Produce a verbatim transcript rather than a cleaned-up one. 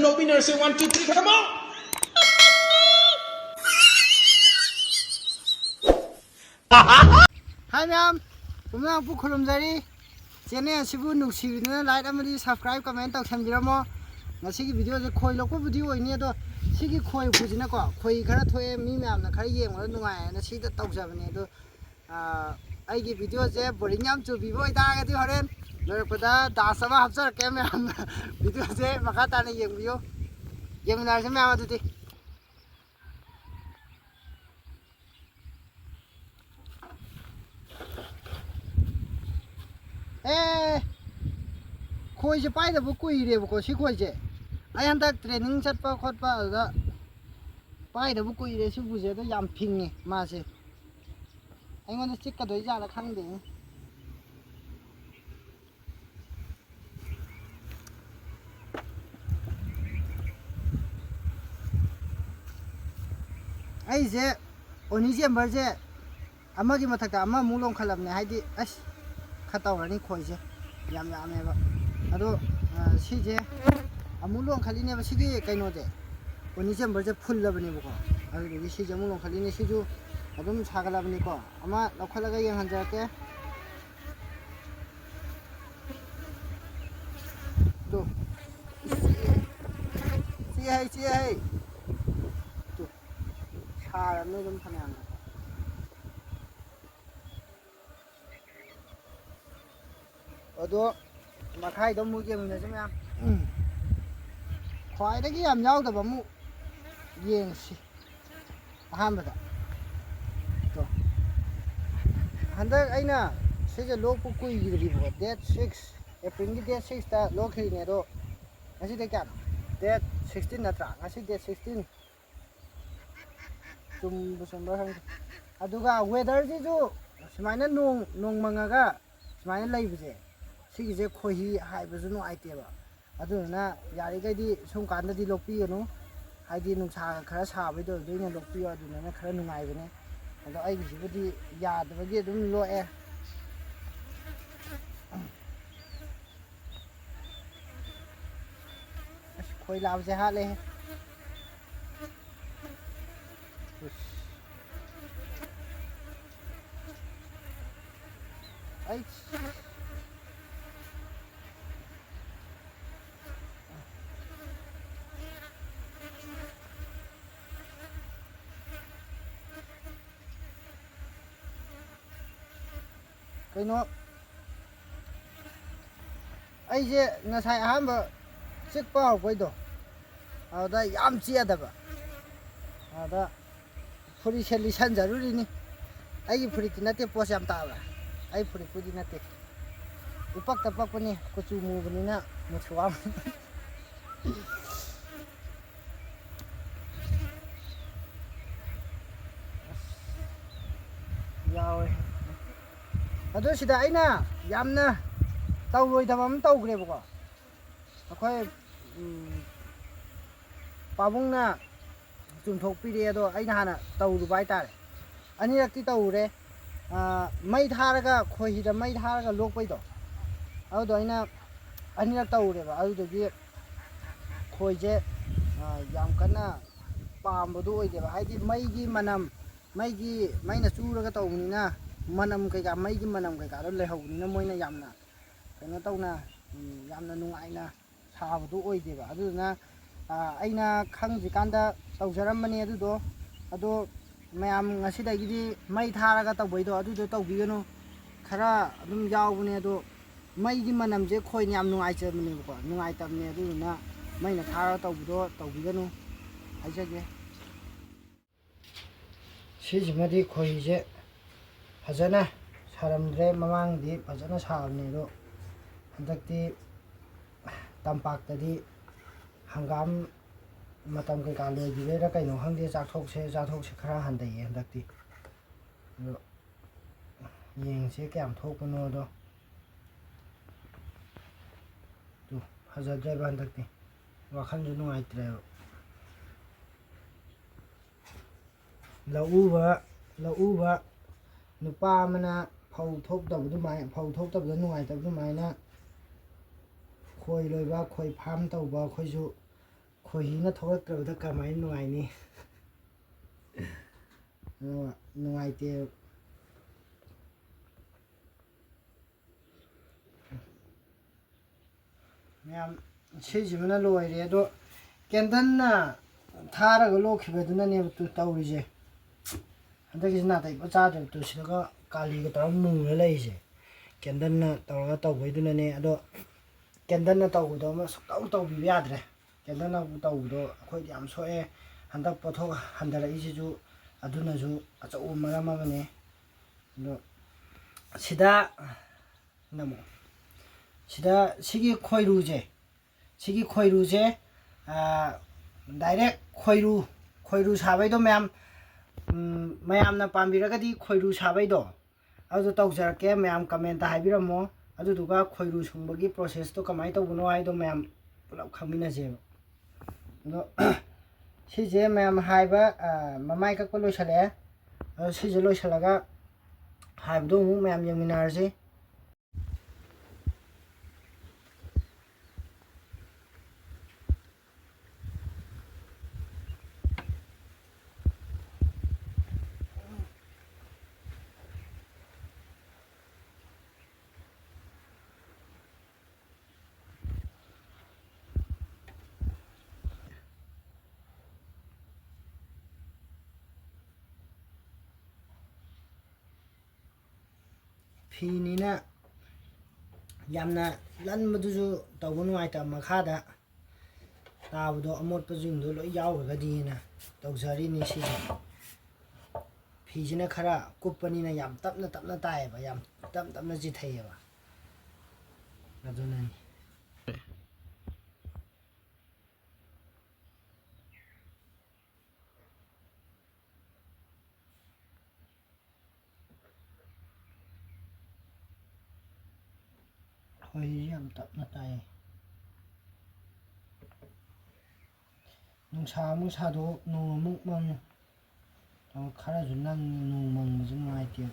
No winner, say one, two, three, come on! ꯍꯥꯏ ꯃꯌꯥꯝ, ꯄꯨꯝꯅꯃꯛꯄꯨ ꯈꯨꯔꯨꯝꯖꯔꯤ꯫ Channel ꯑꯁꯤꯕꯨ ꯅꯨꯡꯁꯤꯕꯤꯗꯨꯅ ꯂꯥꯏꯛ ꯑꯃꯗꯤ ꯁꯕꯁꯀ꯭ꯔꯥꯏꯕ, ꯀꯃꯦꯟ ꯇꯧꯁꯟꯕꯤꯔꯝꯃꯣ꯫ ꯉꯁꯤꯒꯤ ꯚꯤꯗꯤꯑꯣꯁꯦ ꯈꯣꯏ ꯂꯣꯛꯄꯕꯨꯗꯤ ꯑꯣꯏꯅꯤ, ꯑꯗꯣ ꯁꯤꯒꯤ ꯈꯣꯏ ꯎꯄꯨꯁꯤꯅꯀꯣ, ꯈꯣꯏ ꯈꯔ ꯊꯣꯛꯑꯦ, ꯃꯤ ꯃꯌꯥꯝꯅ ꯈꯔ ꯌꯦꯡꯕꯗ ꯅꯨꯡꯉꯥꯏꯌꯦꯅ ꯁꯤꯗ ꯇꯧꯖꯕꯅꯦ꯫ ꯑꯗꯣ ꯑꯥ, ꯑꯩꯒꯤ ꯚꯤꯗꯤꯑꯣꯁꯦ ꯕꯣꯔꯤꯡ ꯌꯥꯝ ꯆꯨꯕꯤꯕ ꯑꯣꯏꯇꯥꯔꯒꯗꯤ ꯍꯣꯔꯦꯟ ꯂꯣꯏꯔꯛꯄꯗ ꯗꯥꯟꯁ ꯑꯃ ꯍꯥꯞꯆꯔꯛꯀꯦ ꯃꯌꯥꯝꯅ꯫ ꯚꯤꯗꯤꯑꯣꯁꯦ ꯃꯈꯥ ꯇꯥꯅ ꯌꯦꯡꯕꯤꯌꯨ꯫ ꯌꯦꯡꯃꯤꯟꯅꯔꯁꯤ ꯃꯌꯥꯝ ꯑꯗꯨꯗꯤ꯫ ꯑꯦ, ꯈꯣꯏꯁꯦ ꯄꯥꯏꯗꯕ ꯀꯨꯏꯔꯦꯕꯀꯣ, ꯁꯤ ꯈꯣꯏꯁꯦ꯫ ꯑꯩ ꯍꯟꯗꯛ ꯇ꯭ꯔꯦꯅꯤꯡ ꯆꯠꯄ ꯈꯣꯠꯄ ꯑꯗꯨꯗ ꯄꯥꯏꯗꯕ ꯀꯨꯏꯔꯦ ꯁꯤ ꯎꯄꯨꯁꯦ, ꯑꯗꯣ ꯌꯥꯝ ꯐꯤꯡꯉꯦ ꯃꯥꯁꯦ꯫ ꯑꯩꯉꯣꯟꯗ ꯆꯤꯛꯀꯗꯣꯏ ꯖꯥꯠꯂ ꯈꯪꯗꯦꯅꯦ꯫ ꯑꯩꯁꯦ ꯑꯣꯅꯤ ꯆꯦꯝꯕꯔꯁꯦ ꯑꯃꯒꯤ ꯃꯊꯛꯇ ꯑꯃꯃꯨꯛ ꯂꯣꯡꯈꯠꯂꯕꯅꯦ, ꯍꯥꯏꯗꯤ ꯑꯁ ꯈꯔ ꯇꯧꯔꯅꯤ ꯈꯣꯏꯁꯦ, ꯌꯥꯝ ꯌꯥꯝꯃꯦꯕ꯫ ꯑꯗꯣ ꯑ, ꯁꯤꯁꯦ ꯑꯃꯨꯛ ꯂꯣꯡꯈꯠꯂꯤꯅꯦꯕ, ꯁꯤꯒꯤ ꯀꯩꯅꯣꯁꯦ, ꯑꯣꯅꯤ ꯆꯦꯝꯕꯔꯁꯦ ꯐꯨꯜꯂꯕꯅꯦꯕꯀꯣ꯫ ꯑꯗꯨꯗꯨꯒꯤ ꯁꯤꯁꯦ ꯑꯃꯨꯛ ꯂꯣꯡꯈꯠꯂꯤꯅꯦ, ꯁꯤꯁꯨ ꯑꯗꯨꯝ ꯁꯥꯒꯠꯂꯕꯅꯤꯀꯣ꯫ ꯑꯃ ꯂꯧꯈꯠꯂꯒ ꯌꯦꯡꯍꯟꯖꯔꯛꯀꯦ꯫ ꯇꯨ꯫ ꯆꯤꯛꯑꯦ ꯍꯩ, ꯆꯤꯛꯑꯦ ꯍꯩ꯫ ꯇꯨ꯫ ꯁꯥꯔꯕꯅꯤ ꯑꯗꯨꯝ ꯐꯅꯌꯥꯝꯅ꯫ ꯑꯗꯣ ꯃꯈꯥꯏꯗꯣ ꯑꯃꯨꯛ ꯌꯦꯡꯃꯤꯟꯅꯁꯤ ꯃꯌꯥꯝ꯫ ꯎꯝ꯫ ꯈ꯭ꯋꯥꯏꯗꯒꯤ ꯌꯥꯝ ꯌꯥꯎꯗꯕ ꯑꯃꯨꯛ ꯌꯦꯡꯁꯤ꯫ ꯑꯍꯥꯟꯕꯗ꯫ ꯇꯣ꯫ ꯍꯟꯗꯛ ꯑꯩꯅ ꯁꯤꯁꯦ ꯂꯣꯛꯄ ꯀꯨꯏꯗ꯭ꯔꯤꯕꯀꯣ, ꯗꯦꯠ ꯁꯤꯛꯁ, ꯑꯦꯄ꯭ꯔꯤꯜꯒꯤ ꯗꯦꯠ ꯁꯤꯛꯁꯇ ꯂꯣꯛꯈ꯭ꯔꯤꯅꯦ, ꯑꯗꯣ ꯉꯁꯤꯗꯤ ꯀꯌꯥꯅꯣ? ꯗꯦꯠ ꯁꯤꯛꯁꯇꯤꯟ ꯅꯠꯇ꯭ꯔꯥ? ꯉꯁꯤ ꯗꯦꯠ ꯁꯤꯛꯁꯇꯤꯟ꯫ ꯆꯨꯝꯕꯨ ꯆꯨꯝꯕ꯭ꯔꯥ ꯈꯪꯗꯦ꯫ ꯑꯗꯨꯒ ꯋꯦꯗꯔꯁꯤꯁꯨ ꯁꯨꯃꯥꯏꯅ ꯅꯣꯡ, ꯅꯣꯡ ꯃꯪꯉꯒ ꯁꯨꯃꯥꯏꯅ ꯂꯩꯕꯁꯦ, ꯁꯤꯒꯤꯁꯦ ꯈꯣꯏꯍꯤ ꯍꯥꯏꯕꯁꯨ ꯅꯨꯡꯉꯥꯏꯇꯦꯕ꯫ ꯑꯗꯨꯗꯨꯅ ꯌꯥꯔꯤꯈꯩꯗꯤ ꯁꯨꯝ ꯀꯥꯟꯗꯗꯤ ꯂꯣꯛꯄꯤꯒꯅꯨ, ꯍꯥꯏꯗꯤ ꯅꯨꯡꯁꯥꯒ ꯈꯔ ꯁꯥꯕꯩꯗꯣ ꯑꯗꯨꯗ ꯑꯣꯏꯅ ꯂꯣꯛꯄꯤꯌꯣ, ꯑꯗꯨꯗꯨꯅ ꯈꯔ ꯅꯨꯡꯉꯥꯏꯕꯅꯦ꯫ ꯑꯗꯣ ꯑꯩꯒꯤꯁꯤꯕꯨꯗꯤ ꯌꯥꯗꯕꯒꯤ ꯑꯗꯨꯝ ꯂꯣꯛꯑꯦ꯫ ꯑꯁ, ꯀꯣꯏꯂꯥꯁꯦ ꯍꯥꯠꯂꯦꯍꯦ꯫ ꯎꯁ꯫ ꯑꯩ ꯀꯩꯅꯣ, ꯑꯩꯁꯦ ꯉꯁꯥꯏ ꯑꯍꯥꯟꯕ ꯆꯤꯛꯄ ꯍꯧꯔꯛꯄꯩꯗꯣ, ꯑꯗꯨꯗ ꯌꯥꯝ ꯆꯤꯛꯑꯗꯕ꯫ ꯑꯗ ꯐꯨꯔꯤꯠꯁꯦ ꯂꯤꯠꯁꯟꯖꯔꯨꯔꯤꯅꯤ꯫ ꯑꯩꯒꯤ ꯐꯨꯔꯤꯠꯇꯤ ꯅꯠꯇꯦ, ꯄꯣꯁ ꯌꯥꯝ ꯇꯥꯕ꯫ ꯑꯩ ꯐꯨꯔꯤꯠꯄꯨꯗꯤ ꯅꯠꯇꯦ꯫ ꯏꯄꯛꯇ ꯄꯛꯄꯅꯤ, ꯀꯨꯆꯨ ꯃꯨꯕꯅꯤꯅ ꯃꯨꯁꯨ ꯋꯥ꯫ ꯌꯥꯎꯋꯦ꯫ ꯑꯗꯨ ꯁꯤꯗ ꯑꯩꯅ ꯌꯥꯝꯅ ꯇꯧꯔꯣꯏꯗꯕ ꯑꯃ ꯇꯧꯈ꯭ꯔꯦꯕꯀꯣ꯫ ꯑꯩꯈꯣꯏ, ꯎꯝ, ꯄꯥꯕꯨꯡꯅ ꯆꯨꯝꯊꯣꯛꯄꯤꯔꯛꯑꯦ, ꯑꯗꯣ ꯑꯩꯅ ꯍꯥꯟꯅ ꯇꯧꯔꯨꯕ ꯍꯥꯏꯇꯥꯔꯦ꯫ ꯑꯅꯤꯔꯛꯇꯤ ꯇꯧꯔꯨꯔꯦ꯫ ꯑꯥ, ꯃꯩ ꯊꯥꯔꯒ, ꯈꯣꯏꯍꯤꯗ ꯃꯩ ꯊꯥꯔꯒ ꯂꯣꯛꯄꯩꯗꯣ, ꯑꯗꯨꯗꯣ ꯑꯩꯅ ꯑꯅꯤꯔꯛ ꯇꯧꯔꯨꯔꯦꯕ꯫ ꯑꯗꯨꯗꯨꯒꯤ ꯈꯣꯏꯁꯦ, ꯑꯥ, ꯌꯥꯝ ꯀꯟꯅ ꯄꯥꯝꯕꯗꯣ ꯑꯣꯏꯗꯦꯕ꯫ ꯍꯥꯏꯗꯤ ꯃꯩꯒꯤ ꯃꯅꯝ, ꯃꯩꯒꯤ, ꯃꯩꯅ ꯆꯨꯔꯒ ꯇꯧꯕꯅꯤꯅ, ꯃꯅꯝ ꯀꯩꯀꯥ, ꯃꯩꯒꯤ ꯃꯅꯝ ꯀꯩꯀꯥꯗꯣ ꯂꯩꯍꯧꯕꯅꯤꯅ, ꯃꯣꯏꯅ ꯌꯥꯝꯅ ꯀꯩꯅꯣ ꯇꯧꯅ, ꯎꯝ, ꯌꯥꯝꯅ ꯅꯨꯡꯉꯥꯏꯅ ꯁꯥꯕꯗꯣ ꯑꯣꯏꯗꯦꯕ꯫ ꯑꯗꯨꯗꯨꯅ, ꯑꯥ, ꯑꯩꯅ ꯈꯪꯗ꯭ꯔꯤꯀꯥꯟꯗ ꯇꯧꯖꯔꯝꯕꯅꯦ ꯑꯗꯨꯗꯣ꯫ ꯑꯗꯣ ꯃꯌꯥꯝ ꯉꯁꯤꯗꯒꯤꯗꯤ ꯃꯩ ꯊꯥꯔꯒ ꯇꯧꯕꯩꯗꯣ ꯑꯗꯨꯗꯣ ꯇꯧꯕꯤꯒꯅꯨ꯫ ꯈꯔ ꯑꯗꯨꯝ ꯌꯥꯎꯕꯅꯦ ꯑꯗꯣ, ꯃꯩꯒꯤ ꯃꯅꯝꯁꯦ ꯈꯣꯏꯅ ꯌꯥꯝ ꯅꯨꯡꯉꯥꯏꯖꯕꯅꯦꯕꯀꯣ, ꯅꯨꯡꯉꯥꯏꯇꯕꯅꯦ꯫ ꯑꯗꯨꯗꯨꯅ ꯃꯩꯅ ꯊꯥꯔꯒ ꯇꯧꯕꯗꯣ ꯇꯧꯕꯤꯒꯅꯨ ꯍꯥꯏꯖꯒꯦ꯫ ꯁꯤꯁꯤꯃꯗꯤ ꯈꯣꯏꯍꯤꯁꯦ ꯐꯖꯅ ꯁꯥꯔꯝꯗ꯭ꯔꯦ꯫ ꯃꯃꯥꯡꯗꯤ ꯐꯖꯅ ꯁꯥꯕꯅꯦ, ꯑꯗꯣ ꯍꯟꯗꯛꯇꯤ ꯇꯝꯄꯥꯛꯇꯗꯤ ꯍꯪꯒꯥꯝ ꯃꯇꯝ ꯀꯩꯀꯥ ꯂꯣꯏꯈꯤꯕꯩꯔꯥ ꯀꯩꯅꯣ ꯈꯪꯗꯦ, ꯆꯥꯊꯣꯛꯁꯦ ꯆꯥꯊꯣꯛꯁꯦ ꯈꯔ ꯍꯟꯊꯩꯌꯦ ꯍꯟꯗꯛꯇꯤ꯫ ꯑꯗꯣ ꯌꯦꯡꯁꯦ ꯀꯌꯥꯝ ꯊꯣꯛꯄꯅꯣꯗꯣ꯫ ꯇꯨ, ꯐꯖꯗ꯭ꯔꯦꯕ ꯍꯟꯗꯛꯇꯤ꯫ ꯋꯥꯈꯜꯁꯨ ꯅꯨꯡꯉꯥꯏꯇ꯭ꯔꯦꯕ꯫ ꯂꯧꯎꯕ, ꯂꯧꯎꯕ ꯅꯨꯄꯥ ꯑꯃꯅ ꯐꯧ ꯊꯣꯛꯇꯕ ꯑꯗꯨꯃꯥꯏ-, ꯐꯧ ꯊꯣꯛꯇꯕꯗ ꯅꯨꯡꯉꯥꯏꯇꯕ ꯑꯗꯨꯃꯥꯏꯅ ꯈꯣꯏ ꯂꯣꯏꯕ, ꯈꯣꯏ ꯐꯥꯝ ꯇꯧꯕ ꯑꯩꯈꯣꯏꯁꯨ ꯈꯣꯏꯍꯤꯅ ꯊꯣꯛꯂꯛꯇ꯭ꯔꯕꯗ ꯀꯃꯥꯏꯅ ꯅꯨꯡꯉꯥꯏꯅꯤ? ꯑꯗꯣ ꯅꯨꯡꯉꯥꯏꯇꯦ꯫ ꯃꯌꯥꯝ, ꯁꯤꯁꯤꯃꯅ ꯂꯣꯏꯔꯦ꯫ ꯑꯗꯣ ꯀꯦꯟꯗꯜꯅ ꯊꯥꯔꯒ ꯂꯣꯛꯈꯤꯕꯗꯨꯅꯅꯦꯕ ꯇꯨ ꯇꯧꯔꯤꯁꯦ꯫ ꯍꯟꯗꯛꯀꯤꯁꯤ ꯅꯥꯇꯩ ꯄꯨꯔꯥ ꯆꯥꯗ꯭ꯔꯦꯕ ꯇꯨ, ꯁꯤꯗꯒ ꯀꯥꯂꯤꯒ ꯇꯧꯔꯒ ꯃꯨꯔ ꯂꯩꯔꯤꯁꯦ꯫ ꯀꯦꯟꯗꯜꯅ ꯇꯧꯔꯒ ꯇꯧꯕꯩꯗꯨꯅꯅꯦ꯫ ꯑꯗꯣ ꯀꯦꯟꯗꯜꯅ ꯇꯧꯕꯗꯣ ꯑꯃ ꯁꯨꯡꯇꯧ ꯇꯧꯕꯤꯕ ꯌꯥꯗ꯭ꯔꯦ꯫ ꯀꯦꯟꯗꯜꯅ ꯇꯧꯕꯗꯣ ꯑꯩꯈꯣꯏꯗꯤ ꯌꯥꯝ ꯁꯣꯛꯑꯦ꯫ ꯍꯟꯗꯛ ꯄꯣꯠꯊꯣꯛ ꯍꯟꯊꯔꯛꯏꯁꯤꯁꯨ ꯑꯗꯨꯅꯁꯨ ꯑꯆꯧꯕ ꯃꯔꯝ ꯑꯃꯅꯤ꯫ ꯑꯗꯣ ꯁꯤꯗ ꯅꯝꯃꯣ꯫ ꯁꯤꯗ ꯁꯤꯒꯤ ꯈꯣꯏꯔꯨꯁꯦ, ꯁꯤꯒꯤ ꯈꯣꯏꯔꯨꯁꯦ, ꯑꯥ, direct ꯈꯣꯏꯔꯨ, ꯈꯣꯏꯔꯨ ꯁꯥꯕꯩꯗꯣ ꯃꯌꯥꯝ, ꯎꯝ, ꯃꯌꯥꯝꯅ ꯄꯥꯝꯕꯤꯔꯒꯗꯤ ꯈꯣꯏꯔꯨ ꯁꯥꯕꯩꯗꯣ ꯑꯗꯨ ꯇꯧꯖꯔꯛꯀꯦ꯫ ꯃꯌꯥꯝ comment ꯍꯥꯏꯕꯤꯔꯝꯃꯣ꯫ ꯑꯗꯨꯗꯨꯒ ꯈꯣꯏꯔꯨ ꯁꯨꯡꯕꯒꯤ process ꯇꯣ ꯀꯃꯥꯏꯅ ꯇꯧꯕꯅꯣ ꯍꯥꯏꯗꯣ ꯃꯌꯥꯝ ꯄꯨꯂꯞ ꯈꯪꯃꯤꯟꯅꯁꯦꯕ꯫ ꯑꯗꯣ ꯁꯤꯁꯦ ꯃꯌꯥꯝ ꯍꯥꯏꯕ, ꯑꯥ, ꯃꯃꯥꯏ ꯀꯛꯄ ꯂꯣꯏꯁꯤꯜꯂꯛꯑꯦ꯫ ꯑꯗꯣ ꯁꯤꯁꯦ ꯂꯣꯏꯁꯤꯜꯂꯒ ꯍꯥꯏꯕꯗꯣ ꯑꯃꯨꯛ ꯃꯌꯥꯝ ꯌꯦꯡꯃꯤꯟꯅꯔꯁꯤ꯫ ꯐꯤꯅꯤꯅ ꯌꯥꯝꯅ ꯂꯟꯕꯗꯨꯁꯨ ꯇꯧꯕ ꯅꯨꯡꯉꯥꯏꯇꯕ, ꯃꯈꯥꯗ ꯇꯥꯕꯗꯣ ꯑꯃꯣꯠꯄꯁꯤꯡꯗꯣ ꯂꯣꯏ ꯌꯥꯎꯈ꯭ꯔꯒꯗꯤꯅ ꯇꯧꯖꯔꯤꯅꯤ ꯁꯤꯁꯦ꯫ ꯐꯤꯁꯤꯅ ꯈꯔ ꯀꯨꯞꯄꯅꯤꯅ ꯌꯥꯝ ꯇꯞꯅ ꯇꯞꯅ ꯇꯥꯏꯌꯦꯕ, ꯌꯥꯝ ꯇꯞ ꯇꯞꯅ ꯆꯤꯊꯩꯌꯦꯕ꯫ ꯑꯗꯨꯅꯅꯤ꯫ ꯈꯣꯏꯍꯤꯁꯤ ꯌꯥꯝ ꯇꯞꯅ ꯇꯥꯏ꯫ ꯅꯨꯡꯁꯥ ꯑꯃꯨꯛ ꯁꯥꯗꯣꯛ, ꯅꯣꯡ ꯑꯃꯨꯛ ꯃꯪ, ꯈꯔꯁꯨ ꯅꯪꯉꯤ, ꯅꯣꯡ ꯃꯪꯕꯁꯨ ꯅꯨꯡꯉꯥꯏꯇꯦ꯫